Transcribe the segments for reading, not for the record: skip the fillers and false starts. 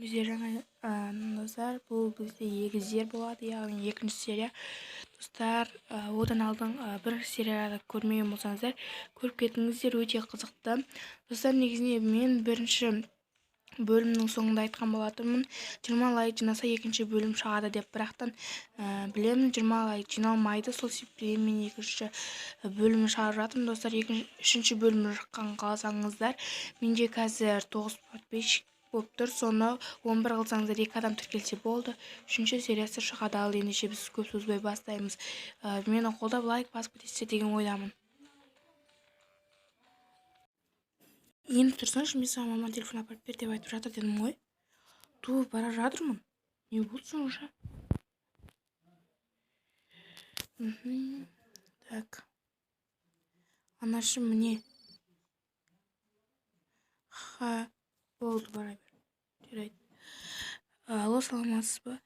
Бізде жаңа достар, бұл бізде егіздер болады, яғни екінші серия. Достар, одан алдын бір серияда көрмеген болсаңыздар, көріп кетіңіздер, өте қызықты. Достар, негізінде мен бірінші бөлімнің соңында айтқан болатынмын, 20 лайк жинаса екінші бөлім шығады деп. Бірақтан білемін, 20 лайк жиналмайды, сол себептен мен екінші бөлімін шығарып жатырмын. Достар, үшінші бөлімі шыққан қаласаңыздар, менде қазір 9 подписчик болып тұр, соны 11 қылсаңыздар 2 адам тіркелсе болды, үшінші сериясы шығады. Ал ендеше біз көп созбай бастаймыз. Мені қолдап лайк басып кетесіздер деген ойдамын. Енді тұрсаңшы, мен саған маман телефон апарып бер деп айтып жатыр дедім ғой. Ту, бара жатырмын. Не болды сонша? Так. Анашы міне. Ха, болды, бара бер. Жарайды. Алло, саламатсыз ба?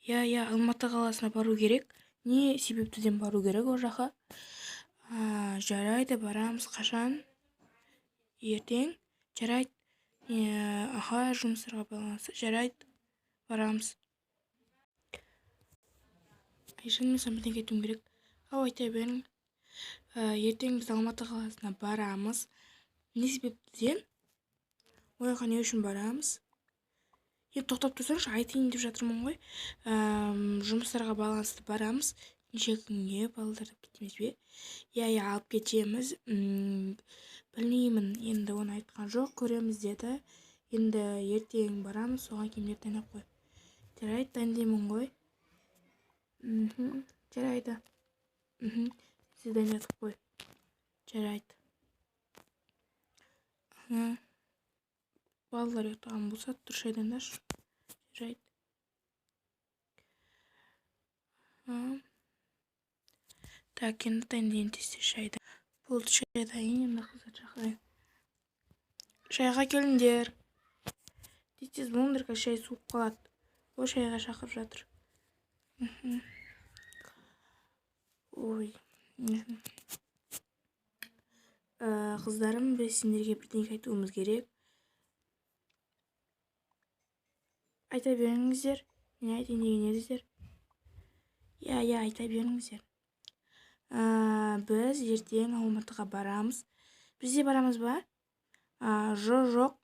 Иә, иә, Алматы қаласына бару керек. Не себептіден бару керек ол жаққа? Жарайды, барамыз. Қашан? Ертең. Жарайды. Аха, жұмыстарға байланысты. Жарайды, барамыз. Айжан, мен саған бірдеңе айтуым керек. Ау, айта берің. Ертең біз Алматы қаласына барамыз. Не себептен? Ол жаққа не үшін барамыз? Енді тоқтап тұрсаңшы, айтайын деп жатырмын ғой. Жұмыстарға байланысты барамыз. Неше күнге балаларды алып кетеміз бе? Иә, иә, алып кетеміз. Білмеймін, енді оны айтқан жоқ, көреміз деді. Енді ертең барамыз, соған киімдер дайындап қой. Жарайды, дайындаймын ғой. Жарайды. Сіз дайындатып қой. Жарайды. Балалар ұйықтаған болса, тұр шай дайындашы. Жарайды. Так, енді дайындайын тез-тез шайды. Болды, шай дайын, енді қыздар шақырайын. Шайға келіңдер. Тез-тез болыңдар, қазір шай суып қалады. О, шайға шақырып жатыр. Ой. Қыздарым, біз сендерге бірдеңе айтуымыз керек. Айта беріңіздер. Не айтайын деген едіңіздер? Иә, иә, айта беріңіздер. Біз ертең Алматыға барамыз. Біз де барамыз ба? Жоқ, жоқ.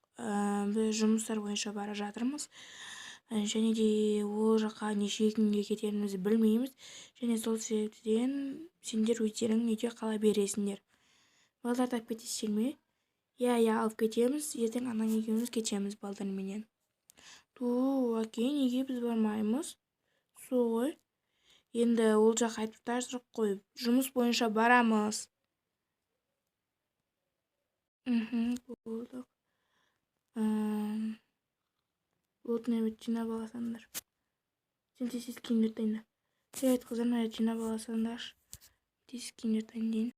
Біз жұмыстар бойынша бара жатырмыз. Және де ол жаққа неше күнге кетерімізді білмейміз. Және сол себептен сендер өздерің үйде қала бересіңдер. Балдарды алып кетесіздер ме? Иә, иә, алып кетеміз. Ертең анаң екеуміз кетеміз балдарменен. Ту, әке, неге біз бармаймыз? Сол ғой. Енді ол жаққа айтып жатыр қой, жұмыс бойынша барамыз. Болды. Болды, не жинап аласыңдар. Сен тез-тез киімдерді дайында. Жарайды, қыздар, мына жинап аласыңдаршы. Тез киімдерді дайындайын.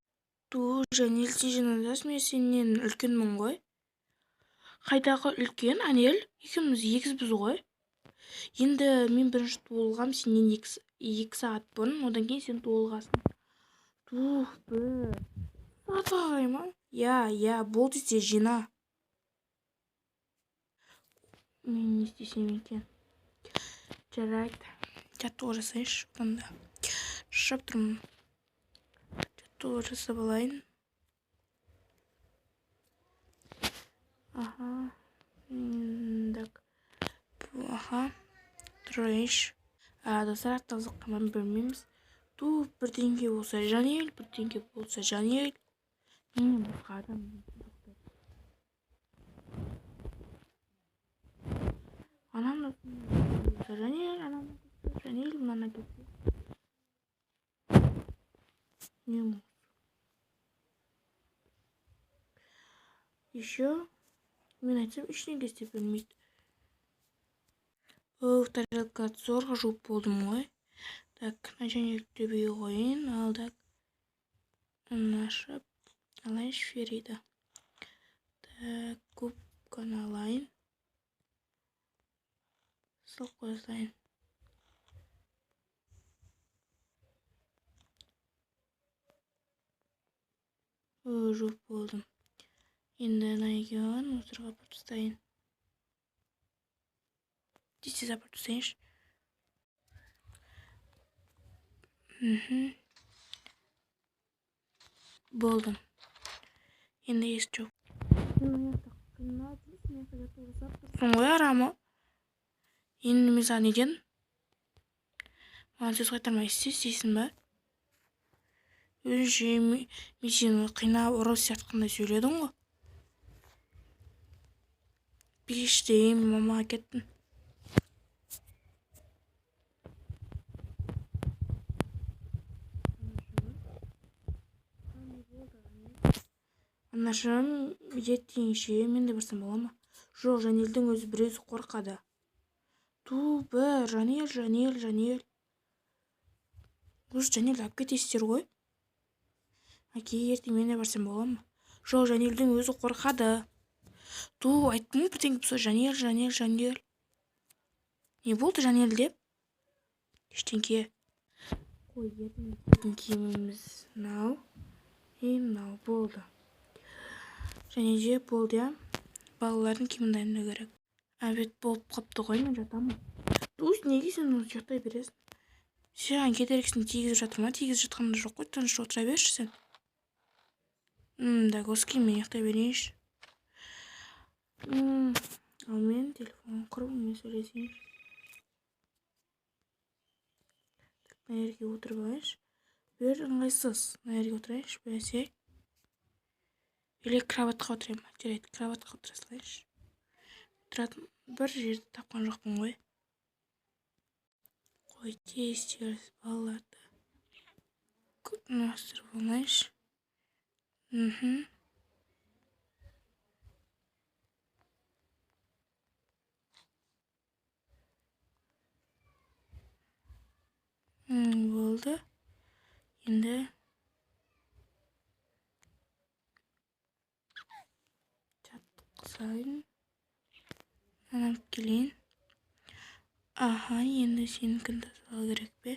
Ту, Жанел, сен жинадасың, мен сенен үлкенмін ғой. Қайдағы үлкен, Анел? Екеуміз егізбіз ғой. Енді мен бірінші туылғам, сенен екі сағат бұрын, одан кейін сен туылғасың. Тух, бір. Сағатқа қарай ма? Иә, иә, болды, тез жина. Мен не істесем екен? Жарайды. Жаттығу жасайыншы, одан да. Шаршап тұрмын. Жаттығу жасап алайын. Аха. Так. Аха. Тұрайыншы. Достар, аттазық қаман білмейміз. Ту, бірдеңе болса Жанел, бірдеңе болса Жанел. Менен басқа адам анам да болса Жанел, анам да болса Жанел, мынаны кетсе. Не болса? Еще мен айтсам ештеңе істеп білмейді. Оф, тарелка зорға жуып болдым ғой. Так, мына және төбеге қояйын. Ал, так, ашып алайыншы Фериді. Так, губканы алайын. Салып қоя салайын. О, жуып болдым. Енді мына екеуін мусорға апарып тастайын. Тез-тез апарып тастайыншы. Болды. Енді ес жоқ. Тұрсың ғой арамы. Енді мен саған неден? Маған сөз қайтармай істейсің ба? Өзінше мен сені қинап ұрып сияқты сөйледің ғой. Беш дейін мамаға кеттім. Анашым, жеттейінше мен де барсам бола ма? Жоқ, Жанелдің өзі бір өзі қорқады. Ту бір, Жанел, Жанел, Жанел. Осы Жанелді алып кетесіздер ғой. Әке, ертең мен де барсам бола ма? Жоқ, Жанелдің өзі қорқады. Ту, айттым ғой бірдеңе болса, Жанел, Жанел, Жанел. Не болды Жанел деп? Ештеңке. Қой, ертең киіміміз мынау. И мынау болды. Және де болды, иә. Балалардың киімін дайындау керек. Обед болып қапты ғой, мен жатамын. Тусь, неге сен оны ұйықтай бересің? Саған кедергісін тигізіп жатыр ма? Тигізіп жатқан да жоқ қой, тыныш отыра берші сен. Так, осы киіммен ұйықтай берейінші. Ал мен телефон құрбыммен сөйлесейінші. Так, мына жерге отырып алайыншы. Бер ыңғайсыз. Мына жерге отырайыншы, бәсе. Или кроватқа отырайын ба? Жарайды, кроватқа отыра салайыншы. Отыратын бір жерді тапқан жоқпын ғой. Қой, тез-тез балаларды ауыстырып алайыншы. Болды. Енді жатқызайын. Алып келейін. Аха, енді сенікін тазалау керек пе?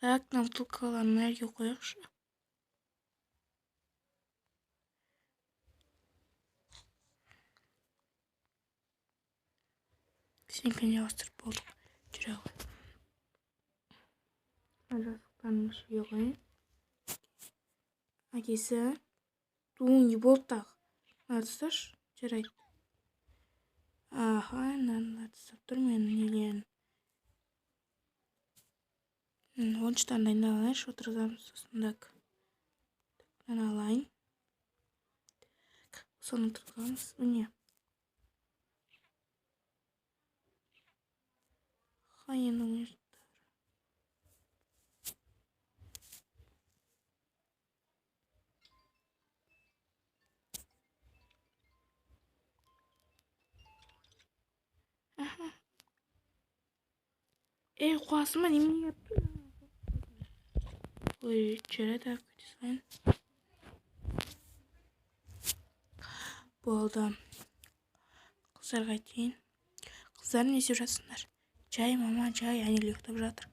Так, мына бутылкаларын мына жерге қояйықшы. Сенікін де ауыстырып болдық. Жүре ғой. Жастықтарын жерге қояйын. Әкесі, ту, не болды тағы? Мына тасташы, жарайды. Аха, мынаны тастап тұр менің нелерін. Ойыншықтарын дайындап алайыншы, отырғызамыз сосын. Так, мынаны алайын. Соны отырғызамыз. Міне. Ха, енді ойыншықтар. Ей, қуасың ба? Неменеге аттың? Ой, жарайды, алып кете салайын. Болды. Қыздарға айтайын. Қыздар, не істеп жатсыңдар? Жай, мама, жай, Әнел ұйықтап жатыр.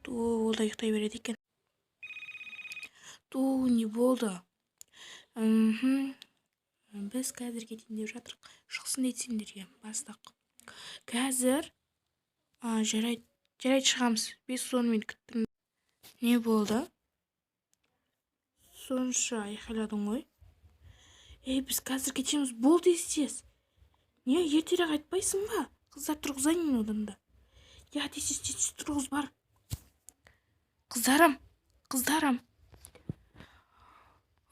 Ту, ол да ұйықтай береді екен. Ту, не болды? Біз қазір кетейін деп жатырық. Шықсын дейді сендерге, бастық. Қазір, жарайды, жарайды, шығамыз. 5-10 минут күттім. Не болды? Сонша айқайладың ғой. Ей, біз қазір кетеміз. Бол тез-тез. Не, ертерек айтпайсың ба? Қыздар тұрғызайын мен одан да. Я, тез-тез, тез-тез тұрғыз бар. Қыздарым, қыздарым.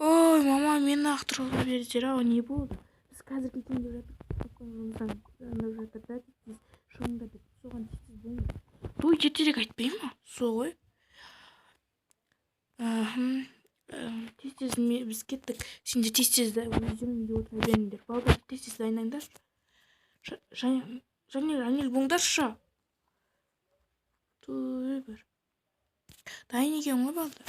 Ой, мама, мені ақ тұрғыза бердер ау, не болды? Біз қазір кетейін деп жатырмыз. Звондап жатыр да, тез-тез шығыңдар деп. Соған тез-тез болыңдар. Той, ертерек айтпай ма? Сол ғой. Тез-тез біз кеттік. Сендер тез-тез өздерің үйде отыра беріңдер. Балдар, тез-тез дайындаңдаршы. Жанел, Анел, болыңдаршы. Той бір. Дайын екен ғой балдар.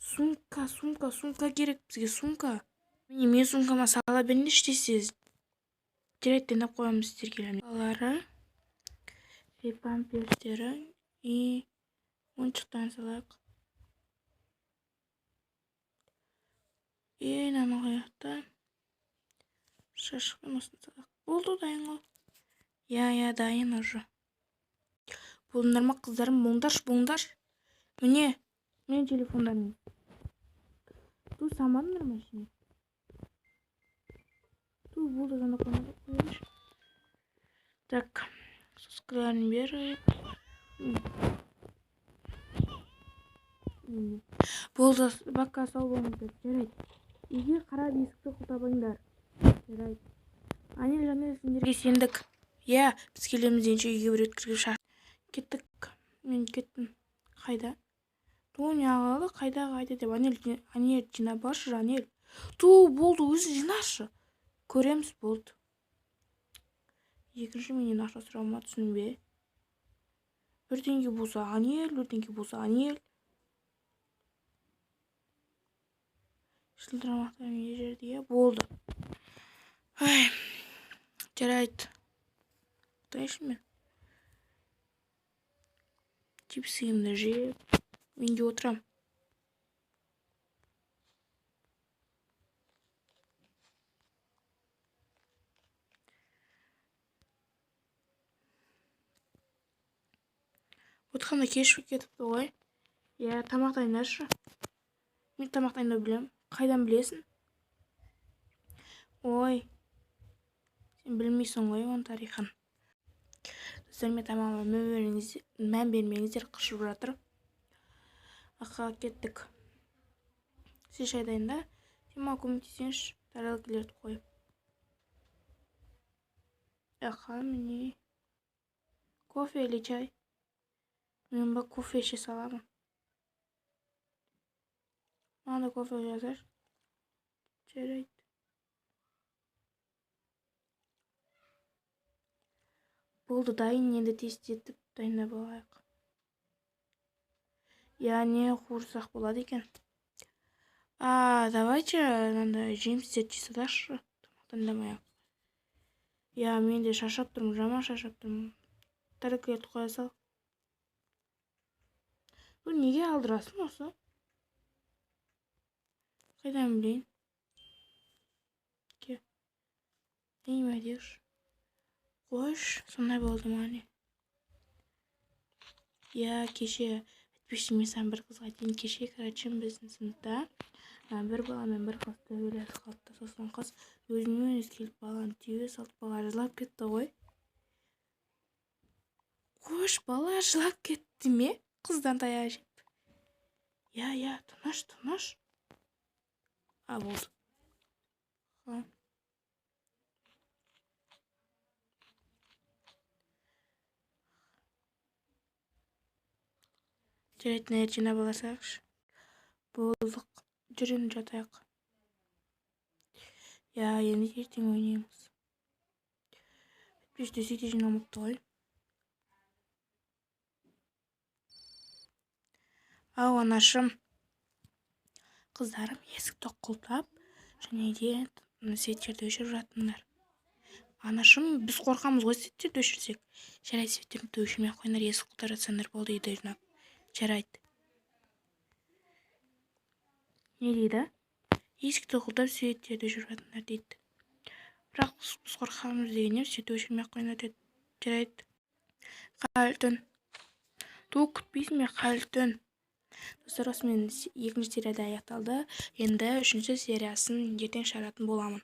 Сумка, сумка, сумка керек бізге, сумка. Міне, мен сумкама сала беріңдерші тез-тез. Жарайды, дайындап қоямыз сіздерге. Балалары, памперстері и ойыншықтарын салайық. И мынаны қояйық та. Шашықпен осыны салайық. Болды, дайын ғой. Иә, иә, дайын уже. Болдыңдар ма, қыздарым? Болыңдаршы, болыңдаршы. Міне, міне телефондарың. Ту, салмадыңдар ма ішіне? Ту, болды, звондап қойыңдаршы. Так, соскаларын бер. Болды, бакка сау болыңыздар. Жарайды. Үйге қарап есікті құлыптаңдар. Жарайды. Анель, Жанель, сендерге сендік. Иә, біз келеміз дегенше үйге біреу кіргізіп шаш. Кеттік. Мен кеттім. Қайда? Ту, не алады? Қайда, қайда деп. Анель, Анель, жинап алшы, Жанель. Ту, болды, өзің жинашы. Көреміз, болды. Екінші менен ақша сұрауыма түсінбе. Бірдеңе болса Анель, бірдеңе болса Анель. Жылдырамақтар не жерде, иә, болды. Ай, жарайды. Құтайыншы мен. Чипсымды жеп, мен де отырам. Отқанда кешігіп кетіпті ғой. Иә, тамақ дайындашы. Мен тамақ дайындау білемін. Қайдан білесің? Ой, сен білмейсің ғой оның тарихын. Достар, мен тамағыма мән бермеңіздер, қышып жатыр. Аха, кеттік. Сен шай дайында. Сен маған көмектесеңші, тарелкалерді қойып. Аха, міне. Кофе или чай? Мен ба кофе іше саламын. Маған да кофе жасашы. Жарайды. Болды, дайын, енді тездетіп дайындап алайық. Иә, не қуырсақ болады екен. А, давайте мынандай жемістерді жей салайықшы, тамақ дайындамай-ақ. Иә, мен де шаршап тұрмын, жаман шаршап тұрмын. Тарелкалерді қоя сал. Бұл неге алдырасың осы? Қайдан білейін? Ке. Нейме дейікші. Қойшы, сондай болды ма не? Иә, кеше әйтпекші мен саған бір қызға айтайын. Кеше, короче, біздің сыныпта бір бала мен бір қыз төбелесіп қалды. Сосын қыз өзімен өзі келіп баланы теуе салды, бала жылап кетті ғой. Қойшы, бала жылап кетті ме? Қыздан таяқ жеп. Иә, иә, тыныш, тыныш. А, болды. Жарайды, мына жерді жинап алсайықшы. Болдық. Жүр енді жатайық. Иә, енді ертең ойнаймыз. Әйтпесе төсек те жиналмапты ғой. Ау, анашым. Қыздарым есікті құлыптап, және де светтерді өшіріп жатыңдар. Анашым, біз қорқамыз ғой светтерді өшірсек. Жарайды, светтерді өшірмей ақ қойыңдар, есік құлыптап жатсаңдар болды, үйді жинап. Жарайды. Не дейді? Есікті құлыптап светтерді өшіріп жатыңдар дейді. Бірақ біз қорқамыз дегеннен светті өшірмей ақ қойыңдар деді. Жарайды. Қайырлы түн. Ту, күтпейсің бе? Қайырлы түн. Достар, осымен екінші серияда аяқталды. Енді үшінші сериясын ертең шығаратын боламын.